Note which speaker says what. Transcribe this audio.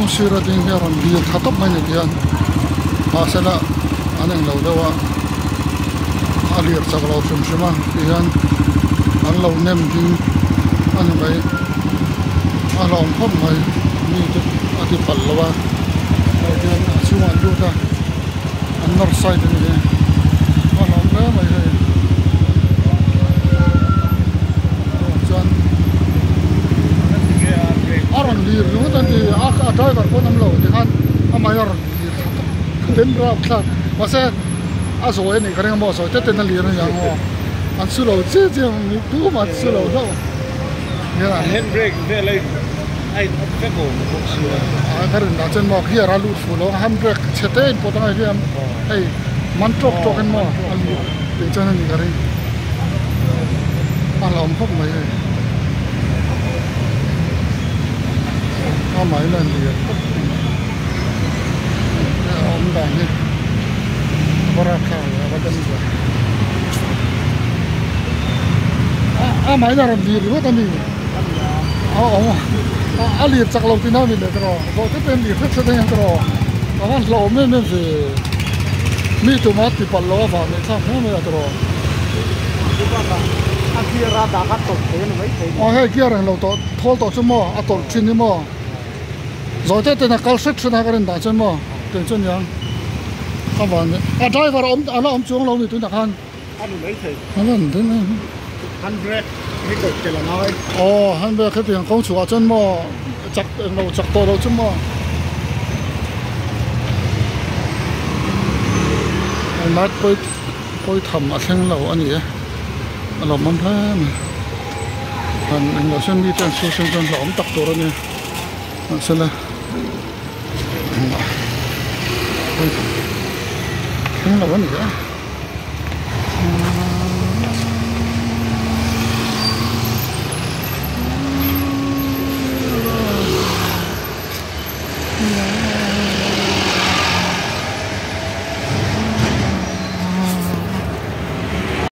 Speaker 1: Kawng sira ding hi a rawn lir tha tawp mai ni tihian mahsela an englo deuh a a lir chak lo hrim hrim a tihian an lo nem ding a ni mai a hlawm khawp mai mi te a ti palh lo a hei hian a chhungah an lut a an nawr side a ni e a hlawm hle mai hei chuan a rawn lir ringawt a ni a driver pawn awm lo tikhan amah hi a rawn lir thla tawp ten rapthlak mahse a zawi a nih ka ring a maw zawi tet ten a lir a ni ang aw an su lo chiah chiah ang ni tumah an su lo hlauh
Speaker 2: Handbrake vel a in a in up vek awm bawk sia.
Speaker 1: A ka rin dah chuan maw gear a lut fuh lo ang handbrake chhe te in pawt angai hian hei man tawk tawk in maw a lut tih chuan a ni ka ring a hlauhawm khawp mai hei amah in a lian khawp mai a awm dan hi a va rapthlak ve a va den ve a amah in a rawn lir ringawt a ni a awm a lir chak lo tihna a ni leh tawh zawh te pawh in lir hret hret a hian tawh a van hlauhawm em em ve mi tuma ti palh loh avang leh thlak hle mai a tawh aw hei gear englo tawh thawl tawh chu maw a tawlh thin hi maw zawi te ten a kal hret hret a ka rin dah chuan maw tiang chu a niang a van a driver a awm a la awm chuang lo a ni tunah khan.
Speaker 2: A ni mai thei.
Speaker 1: A lan den a.
Speaker 2: Handbrake hi kawt tel a ngai.
Speaker 1: Aw handbrake hetiang kawng chhuah chuan maw chak englo chak tawh lo chu maw. Helmet pawi pawi tham a thleng lo a ni e. A lawmawm hle mai. Han englo sen mi te an chhung sen chuan hlauhawm tak tur a ni. Mahsela engmah pawi tham thleng lo a ni e.